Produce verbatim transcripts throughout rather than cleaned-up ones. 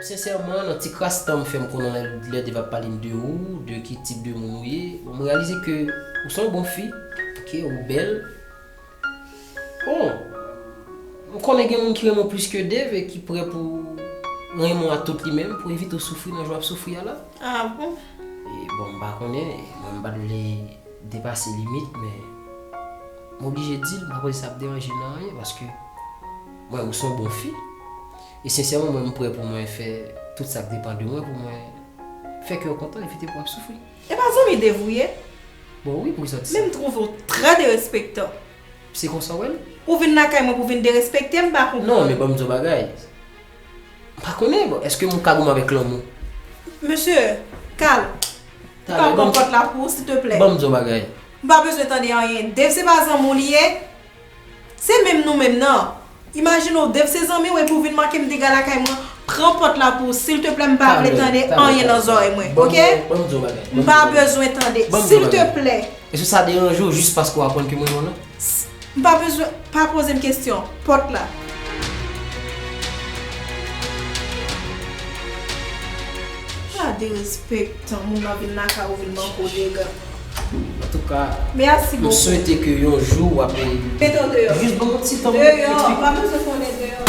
Sensèman, nan ti kras tan m fè m konnen lè, lè Dave ap pale m de ou, de ki tip de moun ou ye, bon, m reyalize ke ou se yon bon fi, ke ou bèl. Bon, m konnen gen moun ki renmen w plis ke Dave e ki prè pou renmen w a tout li menm, pou evite w soufri nan jan w ap soufri a la. Ah bon? E bon, m pa konnen, mwen m pa t vle depase limit, men m oblije di l, m pa panse sa ap deranje l nan anyen, paske mwen, ou se yon bon fi. E sensèman, mwen, m prè pou mwen fè tout sa k depann de mwen, pou mwen fè kè w kontan, evite pou w ap soufri. E pa zanmi Dave ou ye? Bon, wi, pou ki sa w di sa? Men m twouve w trè derespektan. Se konsa w wè l? Ou vin lakay mwen pou vin derespekte m, m pa konprann. Non, men ban m di w bagay. M pa konnen, bon, èske moun ka goumen avèk lanmou? Mesye, kalm. Ou ka pran pòt la pou ou, silteplè? Ban m di w bagay. M pa bezwen tande anyen. Dave se pa zanmi w li ye? Se menm nou menm nan. Imajine w, Dave se zanmi w epi w vin manke m dega lakay mwen. Pran pòt la pou ou, silteplè, m pa vle tande anyen nan zòrèy mwen, oke? M pa bezwen tande, silteplè. Èske sa deranje w jis paske w aprann ke mwen renmen w lan? M pa bezwen, pa poze m kesyon. Pòt la. Pa derespektan, moun nan vin lakay ou vin manke w dega. Antouka, m swete ke yon jou w ap... Mete w deyò. Jis ban m yon ti tan pou m eksplike. Deyò, pa bezwen konnen deyò.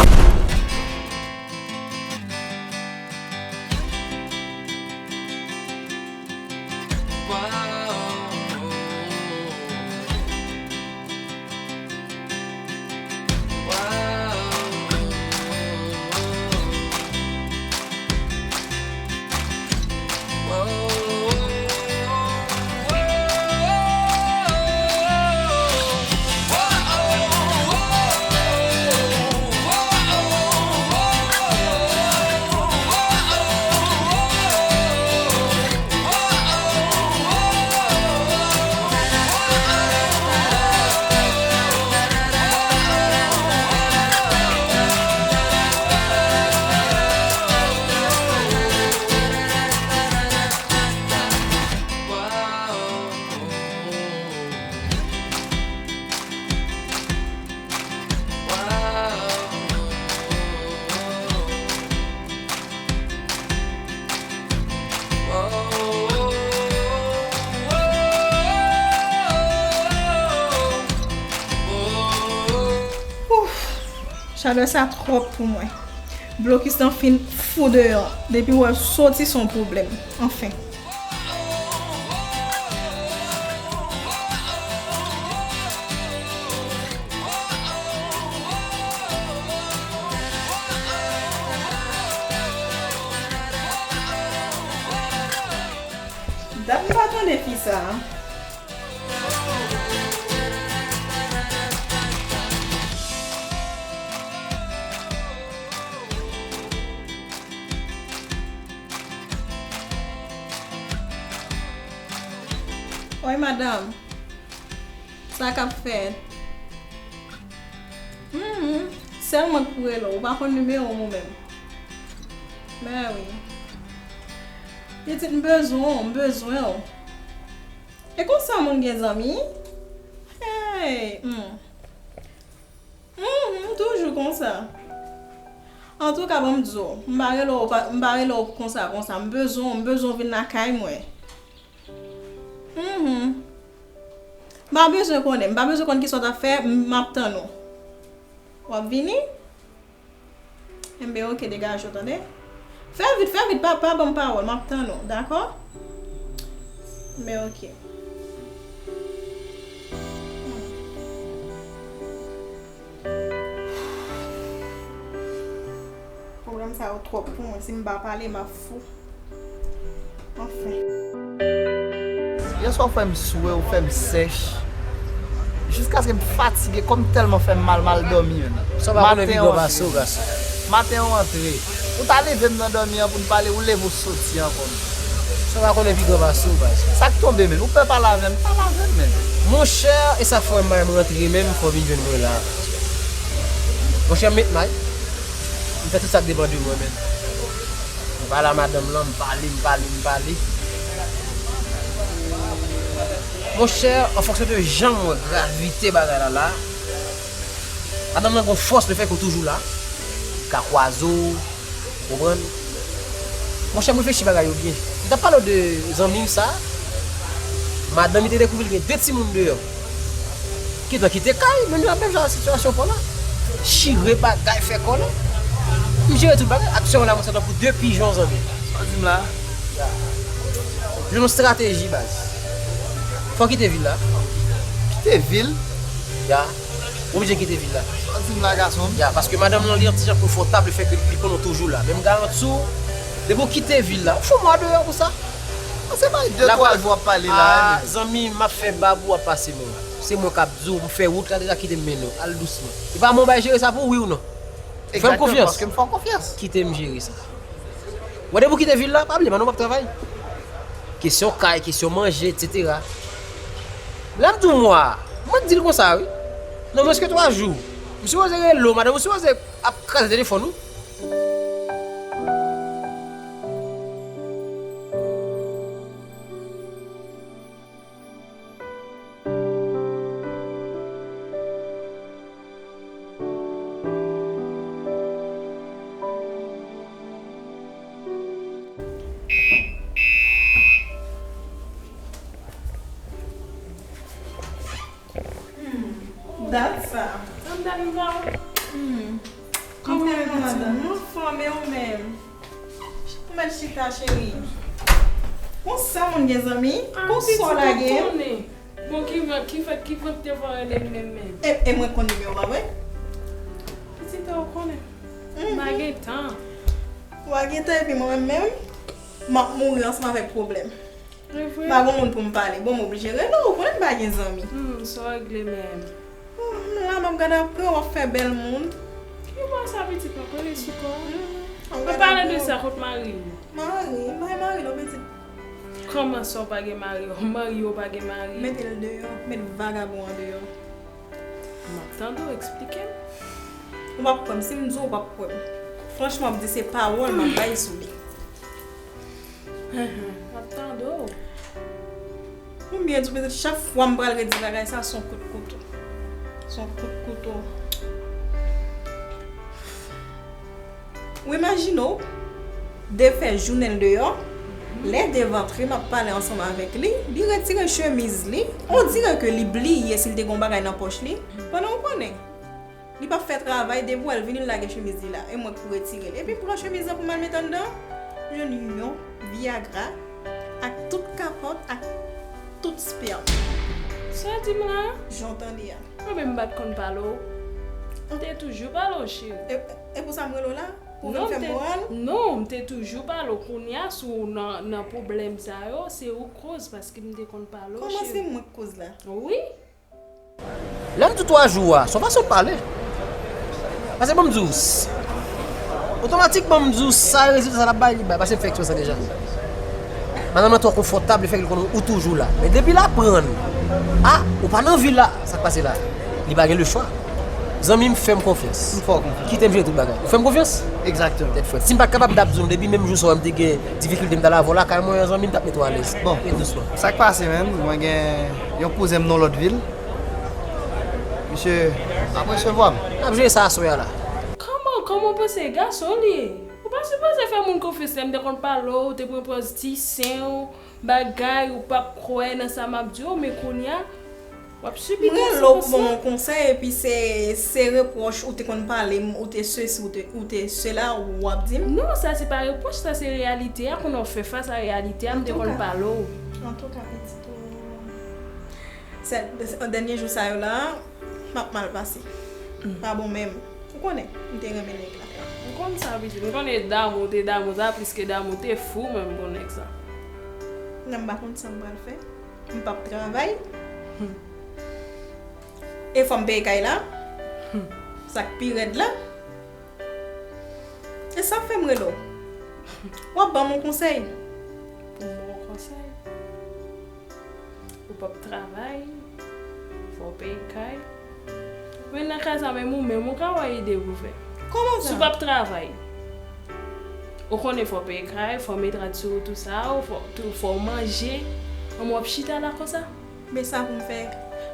Ouf, chalè sa twòp pou mwen. Blokis lan fin fou deyò. Depi w wè l soti, se yon pwoblèm. Anfen. Dat m pa tande fi sa a. Oy, madanm. Sa k ap fèt? Mhm. Sèl mwen k pou rele w. Ou pa konn nimewo m ou menm. Mè wi. Pitit, m bezwen w, m bezwen w. E konsa moun gen zanmi? Hey, hmm. Mhm, toujou konsa. Antouka, ban m di w, m pa rele w, pa, m pa rele w konsa, konsa. M bezwen w, m bezwen w vin lakay mwen. Mhm. M pa bezwen konnen, m pa bezwen konn kisa w t ap fè, m, m ap tann ou. W ap vini? Enben, oke, degaje w, tande? Fè vit, fè vit, pa, pa ban m pawòl, m ap tann ou, dakò? Enben, oke. Pwoblèm sa yo twòp pou mwen. Si m pa pale, m ap fou. Anfen. Yèswa ou fè m swe, ou fè m sèch. Jiskaske m fatige, kò m tèlman fè m mal, m al dòmi, menn. Sa w pa konnen pi gran pase w, gason. Maten an w antre. Ou ta leve m nan dòmi an pou n pale, ou leve w soti ankò, menn. Sa w pa konnen pi gran pase w, gason. Sa k tonbe, menn? Ou pè pale avè m? Pale avè m, menn. Monchè, e sa k fè m pa janm rantre menm, fò w vin jwenn mwen la. Monchè, m met may. M fè tout sa k depann de mwen, menn. M pale a madanm lan, m pale, m pale, m pale. Monchè, an fonksyon de jan m wè gravite bagay la la, madanm lan gon fòs, lefètke w toujou la, li ka kwaze w, konprann? Monchè, m reflechi bagay yo byen. M t ap pale w de zanmi m sa. Madanm li te dekouvri l gen de timoun deyò. Gentan kite kay, menm jan, menm jan sitiyasyon pa w la. Chire bagay, fè kòlè. M jere tout bagay. Aktyèlman la, mwen se tankou de pijon, zanmi. Sa w di m la? Jwenn yon estrateji, baz. Fò w kite vil la. Kite vil? Ya. Ou oblije kite vil la. Sa w di m la, gason m? Ya, paske madanm lan, li yon ti jan konfòtab, lefètke li konnen w toujou la. Men m garanti w, depi w kite vil la, ou fè yon mwa deyò pou sa. An, se pa de twa jou w ap pale la, a, zanmi, m ap fè bab ou ap pase mwen. Se mwen k ap di w, m fè wout la deja, kite m mennen w. Al dousman. E pa mwen w bay jere sa pou w, wi ou non? Ou fè m konfyans? Paske m fè w konfyans. Kite m jere sa. Wè, depi w kite vil la, pa bliye, madanm w ap travay. Kesyon kay, kesyon manje, etsetera. Lè m di w mwa, mwen di l konsa, wi. Nan mwens ke twa jou, m sipoze rele w, madanm, ou sipoze ap kraze telefòn ou. Hmm, dat sa. An dat m pa. Hmm. Kòman w ye, madanm? Mwen anfòm, e ou menm? Ou mèt chita, cheri. Konsa moun gen zanmi? Konsa w lage m? Bon, ki vant, ki fèt, ki vant te fè w rele m menm menm? E, e mwen konn nimewo w pa vre? Pitit, ou konnen. M pa gen tan. Ou pa gen tan, epi mwen menm, m ap mouri ansanm avèk pwoblèm. E vre? M pa gen moun pou m pale. Bon, m oblije rele w, ou konnen m pa gen zanmi. Hmm, sa w regle menm? Oh, m la, m ap gade apre w, w ap fè bèl moun. Ki bò sa, pitit mwen, kole sou kò w? Hmm, m ap gade apre w. An palan de sa, kot mari w? Mari? M pa gen mari non, pitit. Kòman sa w pa gen mari? W marye, w pa gen mari? Mete l deyò, met vagabon an deyò. M ap tande w, eksplike m. Ou p ap kwè m, si m di w, ou p ap kwè m. Franchman, m ap di se pawòl m ap bay sou li. M ap tande w. Ou byen di w, petèt chak fwa m pral redi bagay sa, se yon kout kouto. Se yon kout kouto. Ou imajine w, de fè jounen l deyò, lè de vantre m ap pale ansanm avèk li, li retire chemiz li, on dirè ke li bliye si l te gen yon bagay nan pòch li, pandan w konnen, li p ap fè travay, depi w wè l vini, l lage chemiz li la, e mwen k pou retire l. Epi m pran chemiz lan pou m al met anndan, m jwenn yon Viagra ak tout kapòt, ak tout spèm. Sa w di m la? Jan w tande a. Mwen menm m pa t konn pale w. M te toujou pale w, cheri. E, e pou sa m rele w la? Pou w vin fè m moral? Non, m te toujou pale w. Kounye a, si w nan, nan pwoblèm sa yo, se ou k koz, paske m te konn pale w, cheri. Kòman se mwen k koz la? Wi. Lè m di w twa jou a, se yon fason w pale. Paske ban m di w, s-, otomatikman m di w sa rezilta sa l ap bay, li bay. Paske m fè eksperyans la deja. Madanm nan twò konfòtab, li fè ke l konnen ou toujou la. Men depi l aprann, a, ou pa nan vil la, sa k pase la? Li pa gen lechwa. Zanmi m, fè m konfyans. M fè w konfyans. Kite m jere tout bagay. Ou fè m konfyans? Egzakteman. Tèt frèt. Si m pa t kapab, m t ap di w, depi menm jou sa a, m te gen difikilte, m t al avè w lakay mwen, zanmi m, m t ap mete w alèz. Bon. E dousman. Sa k pase, menm, mwen gen yon kouzen m nan lòt vil. Misye ap resevwa m. N ap jere sa aswè a la. Kòman, kòman w panse gason li ye? Ou pa sipoze fè moun konfyans lè m te konn pale w, ou te pran pòz ti sen w, bagay, ou p ap kwè nan sa m ap di w, men kounye a, w ap sibi konsekans lan. M rele w pou ban w yon konsèy, epi se, se repwòch ou te konn pale m, ou te sesi, ou te, ou te sela, w ap di m? Non, sa se pa repwòch, sa se reyalite a, kounye a w fè fas a reyalite a, m te konn pale w. Antouka, antouka, pitit ou. Sè, dènye jou sa yo la, m ap mal pase. M pa bon menm. Ou konnen, m te renmen nèg la. M konn sa, pitit. M konnen damou te damou sa, plis ke damou te fou, men m konn nèg sa. Lè m pa konn sa m pral fè, m p ap travay. E fò m peye kay la. Sa k pi rèd la. E sa fè m rele w. W ap ban m yon konsèy. Pou m ba w konsèy? Ou p ap travay, fò w peye kay. Men nan ka sa menm, ou menm ou ka wè ide pou fè. Kòman sa? Si w p ap travay, ou konnen fò w peye kay, fò w met rad sou ou, tou sa, ou fò, tou, fò w manje. An, w ap chita la konsa? Men sa pou m fè.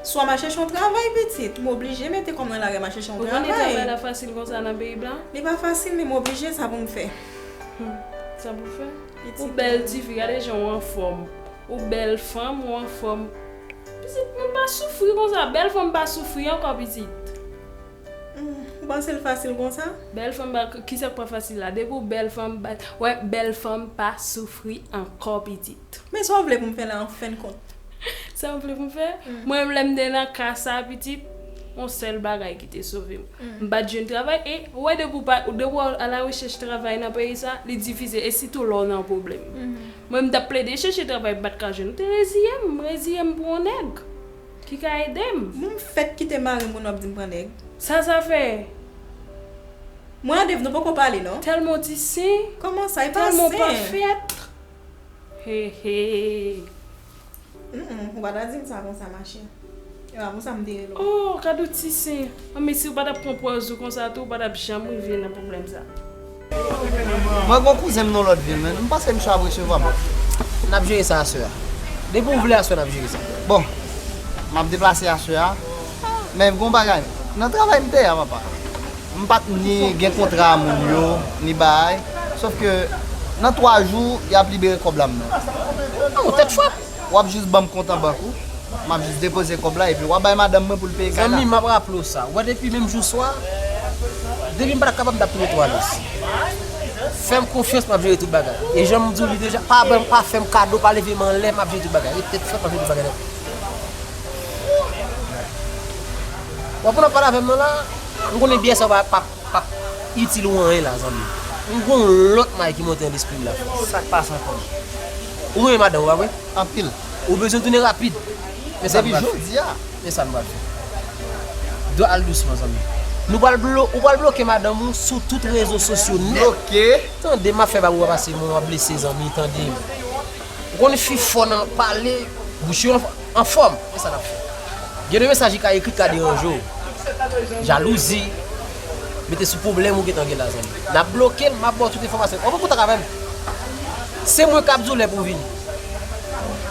Swa m al chèche yon travay, pitit. M oblije mete kò m nan lari, m al chèche yon travay. Ou konnen travay la fasil konsa nan peyi blan? Li pa fasil, men m oblije, sa pou m fè. Hmm. Sa pou fè? Ou bèl tifi, gade jan w anfòm. Ou bèl fanm, ou anfòm. Pitit, moun pa soufri konsa. Bèl fanm pa soufri ankò, pitit. Hmm, ou panse l fasil konsa? Bèl fanm pa, kisa k pa fasil la? Depi w bèl fanm, ba, wè, bèl fanm pa soufri ankò, pitit. Men sa w vle pou m fè la, an fen de kont? Sa w vle pou m fè? Hmm. Mwen, lè m te nan ka sa, pitit, yon sèl bagay ki te sove m. Hmm. M pa t jwenn travay, e, ou wè, depi w pa, depi w a la rechèch travay nan peyi sa, li difisil, e sitou lè w nan pwoblèm. Hmm. Mwen, m t ap plede chèche travay, m pa t ka jwenn. M te reziye m, m reziye m pou yon nèg ki ka ede m. Bon, m fèk kite mari m, kounye a w ap di m pran nèg. Sa, sa fè? Mwen a Dave, nou poko pale, non? Tèlman w ti sen. Kòman sa, e pa sen? Tèlman w pafèt. He, he. Mm, ou pa ta di m sa konsa, machè. E pa pou sa m te rele w. Oh, gad yon ti sen. Anben, si w pa t ap pran pòz ou konsa tou, ou pa t ap janm rive nan pwoblèm sa. Mwen gon kouzen m nan lòt vil, men m panse misye ap resevwa m. N ap jere sa aswè a. Depi w vle aswè, n ap jere sa. Bon, m ap deplase aswè a. Men gon bagay. Nan travay m te ye a, papa. M pa t ni gen kontra a moun yo, ni bagay. Sòf ke nan twa jou, y ap libere kòb la m nan. Oh, tèt fwèt! W ap jis ban m kont an bank ou. M ap jis depoze kòb la epi w ap bay madanm mwen pou l peye kay la. Zanmi, m ap raple w sa. Ou wè depi menm jou swa, depi m pa t ap kapab, m t ap tounen twa lès. Fè m konfyans, m ap jere tout bagay. E jan m di w li deja, pa ban m, pa fè m kado, pa leve m anlè, m ap jere tout bagay. Ret tèt frèt, m ap jere tout bagay nèt. W ap konn ap pale avè m nan la, m konnen biyè sa pa, pa, p ap itil ou anyen la, zanmi. M gon lòt may ki monte nan lespri m la. Sa k pase ankò? Ou renmen madanm ou, pa vre? Anpil. Ou bezwen tounen rapid. Men sa nou pral fè. Depi jodi a. Men sa nou pral fè. Dwa al dousman, zanmi. Nou pral blo-, ou pral bloke madanm ou sou tout rezo sosyo nèt. Bloke? Tande, m ap fè bagay ou pa pase, men w ap blese, zanmi, tande. Ou konn fi fò nan pale, bouch yo anfòm. E sa n ap fè? Gen de mesaj ki ka ekri k ka deranje w. Jalouzi. Mete sou pwoblèm ou gentan gen la, zanmi. N ap bloke l, m ap ba w tout enfòmasyon. W ap an kontak avè m. Se mwen k ap di w lè pou w vini.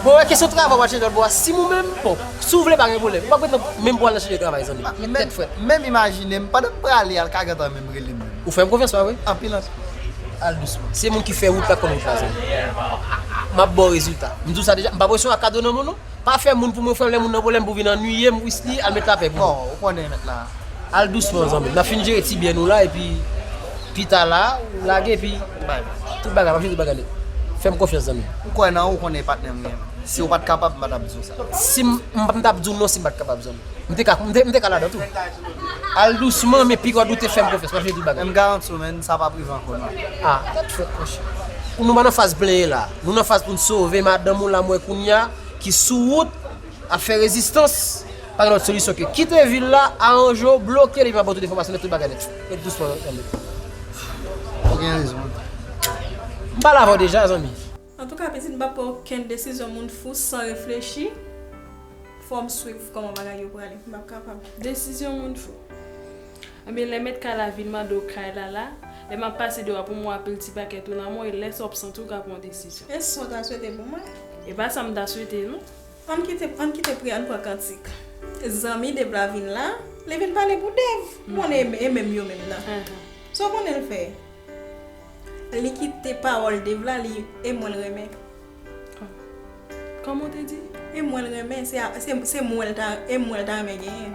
Bon, wè, kesyon travay w al chèche lòt bò a. Si w menm, bon, si w vle pa gen pwoblèm. M p ap ret nan menm bò a al chèche travay, zanmi. Tèt frèt. Menm imajine m, pandan m prale al Kagantan menm rele m menm. Ou fè m konfyans, pa vre? Anpil, anpil. Al dousman. Se moun ki fè wout la konn wout la, zanmi. M ap ba w rezilta. M di w sa deja, m pa presyon ak kado nan men w, non. Pa fè moun pou mwen, frè m, lè moun nan pwoblèm pou vin annuiye m, Wisly, al met lapè pou mwen. Bon, ou konnen mèt la. Al dousman, zanmi. N ap fin jere ti byen nou la, epi pita la, ou lage, epi tout bagay, m ap jere tout bagay nèt. Fè m konfyans, zanmi. Ou kwè nan ou, ou konnen patnè m gen. Si ou pa t kapab, m pa t ap di w sa. Si m, m, m t ap di w non si m pa t kapab, zanmi. M te ka, m te, m te ka ladan tou. Al dousman, men piga w doute, fè m konfyans, m ap jere tout bagay. M garanti w, men, sa p ap rive ankò, non. Ah, tèt frèt, monchè. Nou pa nan faz plenyen la. Nou nan faz pou n sove madanm ou la, m wè kounye a, ki sou wout, ap fè rezistans. Pa gen lòt solisyon ke kite vil la, aranje w, bloke l, epi m ap ba w tout enfòmasyon nèt, tout bagay nèt. Ret dousman, zanmi. Ou gen rezon. M pale avè w deja, zanmi. Antouka, pitit, m p ap pran okenn desizyon moun fou san reflechi. Fò m swiv kòman bagay yo prale. M p ap kapab. Desizyon moun fou. Ebyen, lè mèt kay la vin mande w kay la la, lè m ap pase deyò a pou m wè pil ti pakèt ou nan men w, e lè sa w ap santi w ka pran yon desizyon. E sa w ta swete pou mwen? E pa sa m ta swete, non. Ann kite, ann kite pri, ann pran kantik. Zanmi Dave la vin la, li vin pale pou Dave. Ou konnen e, e menm yo menm nan. Sa w konnen l fè? Li kite pawòl Dave la, li, e mwen l renmen. Kòman w te di? E mwen l renmen, se, se, se mwen l ta, e mwen l ta renmen genyen.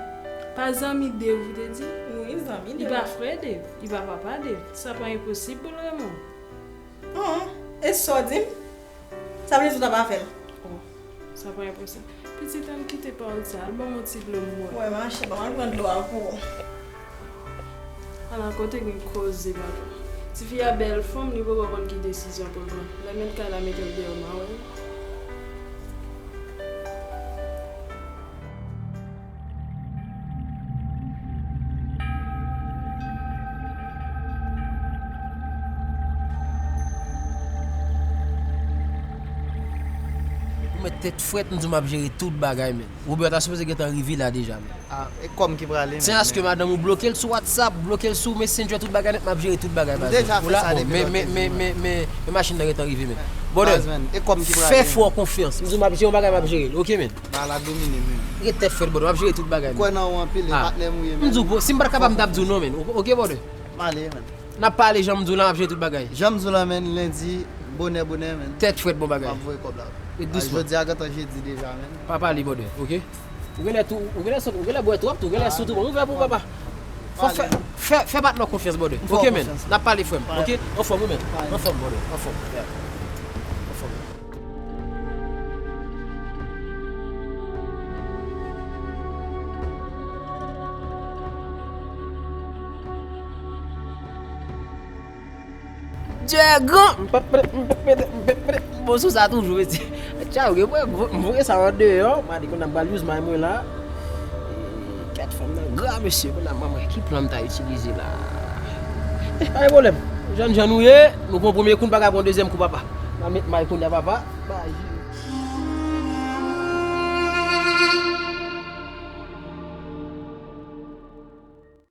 Pa zanmi Dave ou te di? Wi, zanmi Dave. Li pa frè Dave, li pa papa Dave. Sa pa enposib pou l renmen w. An, e sa w di m? Sa vle di w ta pa fè l? Oh, sa pa enposib. Pitit, ann kite pawòl sa, al ban m yon ti dlo m bwè. Wè, machè, ban m al pran dlo a pou ou. Ala kote gen koze, papa. Tifi a bèl fanm, li poko konn ki desizyon pou l pran. Lè mèt kay la mete l deyò, m a wè l. Ou mèt tèt frèt, m di w m ap jere tout bagay, men. Robert ta sipoze gentan rive la deja, men. Ah, e kòm ki prale, men. Sen aske madanm ou bloke l sou WhatsApp, bloke l sou Messenger, tout bagay nèt, m ap jere tout bagay, baz. M deja fè sa depi lòt jou, men. Men, men, men, men, men machin nan gentan rive, men. Brother, e kòm ki prale, fè frè w konfyans. M di w m ap jere yon bagay, m ap jere l, oke, men. Ba la domine, men. Ret tèt frèt, brother, m ap jere tout bagay, men. Kwè nan ou anpil, e patnè m ou ye, men. M di w, bro, si m pa t kapab, m t ap di w non, men. Oke, brother? M ale, men. N ap pale, jan m di w la, m ap jere tout bagay. Jan m di w la, menn, lendi, bonè, bonè, menn. Tèt frèt, bon bagay. M ap voye kòb la. E dousman. Jodi a gentan jedi deja, menn. Pa pale, brother, oke? Ou genlè tou, ou genlè sot, ou genlè bwè twòp tou, ou genlè sou tou. Bon, ouvè pou papa. Fò fè, fè, fè patnè w konfyans, brother. Oke, menn? N ap pale, frè m, oke? Anfòm, ou menm? Anfòm, brother, anfòm. Anfòm. Djè gran! Bon, sou sa toujou, mesye. Tcha, ok, mwen, m voye sa an deyò. M a di, konn ap pral use may mwen la. E, kèt fanm nan gra, mesye. Konn ap, mwen, ki plan m ta itilize la? Pa gen pwoblèm. Jèn jan nou ye, nou pran premye kou, n pa ka pran dezyèm kou, papa. N a met may kounye a, papa. Bay.